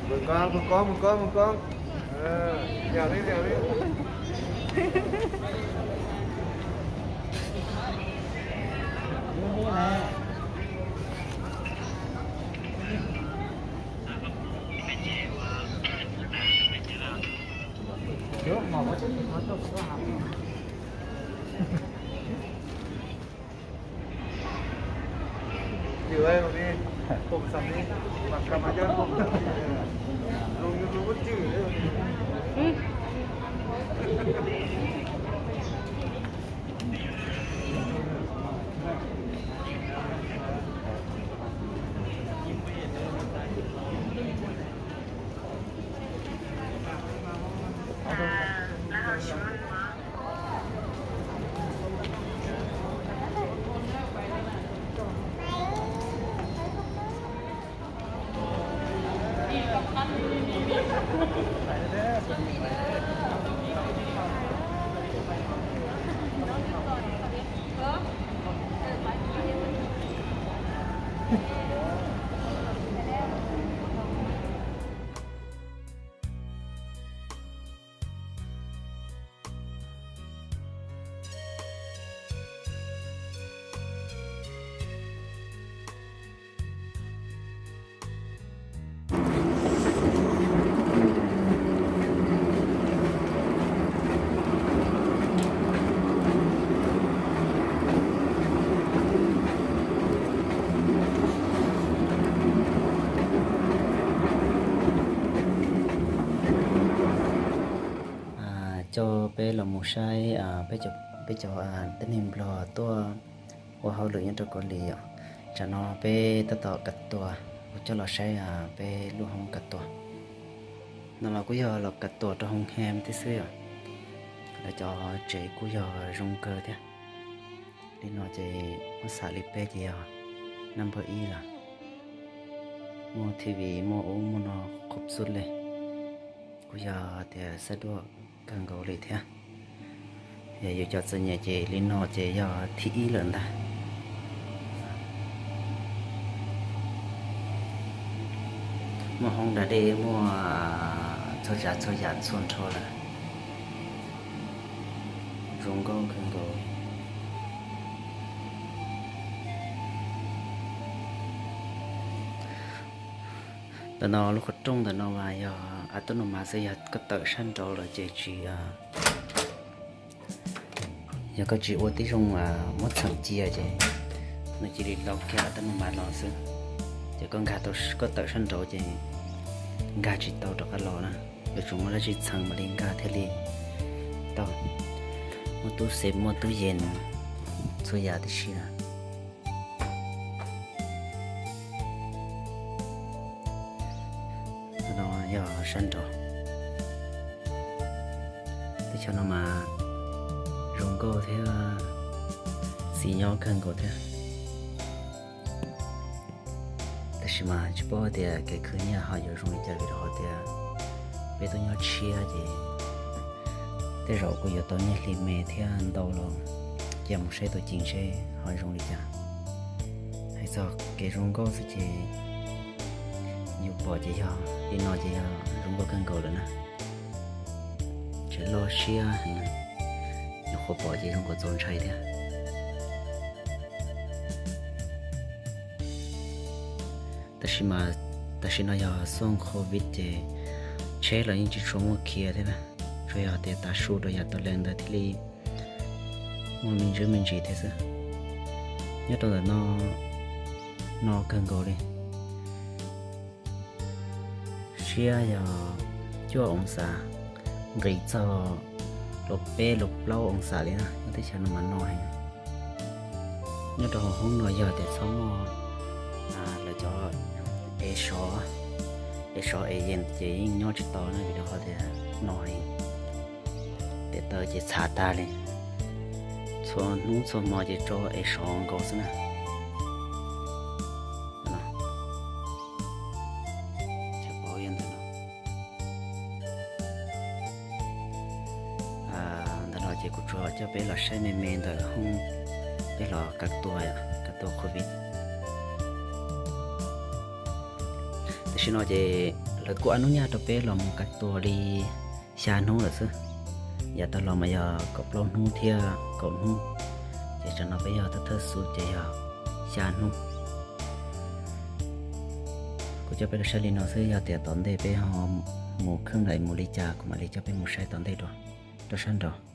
Mus koob, mus koob, mus koob, mus koob. Liam li, liam li. Coj peb los mus saib peb cov tib neeg Nplog tuaj ua hauj lwm nyob rau Kaus Lim yom. Tsam no peb tab tom kav tuas, kuv coj los saib peb lub hoob kav tuas. No los kuj yog los kav tuas rau hoo he tib xwb yom. Lawv cov tsev kuj yog zoo kawg thiab. Li no ces muab xam li peb ces yog nab npawb ib lawm. Muaj T V, muaj ub muaj no khuv xub li. Kuj yog tias xab duaj kawg nkaus li thiab. Yog yus cov txom nyem ces li no ces yog thib ib lawm ntag. Muaj hoob da dej, muaj txhua tsav txhua yam txhua nrho lawm. Zoo nkauj kawg nkaus. Ntawm no lub qhov rooj ntawm no mas yog a tub nus mas xwb, yog koj tawm sab nraud lawm ces tsis, yog koj tsis ua tib zoo muab txheem cia ces nws cia li lau kiag a tub nus mas los xwb. Ces koj nkag tau, koj tawm sab nraud ces nkag tsis tau rov qab los na. Yuav tsum muaj dab tsi txheem mam li nkag thiaj li tau. Muaj tub xev, muaj tub yees, txhua yam tib si na. No yog sab nraud. Teb chaws no mas zoo nkauj thiab xis nyob kawg nkaus thiab. Tab sis mas tsis paub tias kev khwv nyiaj ho yuav zoo li cas vim rau qhov tias peb tuaj nyob tshiab ces tej zaum kuj yuav tau nyiaj hli me thiab ntau los cia mus saib tuaj ceev seb ho zoo li cas. Hais txog kev zoo nkauj xwb ces yus pom ces yog li no ces yog zoo nkauj kawg nkaus lawm na. Tseem loj siab heev, nyuam qhuav pom ces zoo nkauj txaus ntshai thiab. Tab sis mas tam sim no yog xyoo covid ces tsheb los yeej tsis tshua muaj khiav thiab na, tsuas yog tias tav su rau yav tau lees ntawd thiaj li muaj me ntsis me ntsis thiab xwb. Nyob rau ntawm no, no kawg nkaus li, siab yog cuaj oo xas, nqis txog los peb los plaub oo xas li na, nyob teb chaws no mas no heev. Nyob rau hauv hoob no yog tias txhob muaj lawv cov ev sov, ev sov ev yees ces yeej nyob tsis tau na, vim rau qhov tias no heev. Tes taw ces txhav tag li, txhua hnub txhua hmo ces tso ev sov nkaus xwb na. Ntawm no ces kuv tsuas coj peb los saib me me ntawm hoob, peb los kav tua, kav tua covid. Tam sim no ces Lawv kuj a nub nyaj rau peb los mus kav tua li xya hnub lawm xwb. Yav tau los mas yog kaum plaub hnub thiab kaum hnub, ces tsam no peb yog thawj thawj xu ces yog xya hnub. Kuv coj peb los saib li no xwb, yog tias tom ntej peb ho mus kheej lawm mus li cas kuv mam li coj peb mus saib tom ntej dua. Rau sab nraud.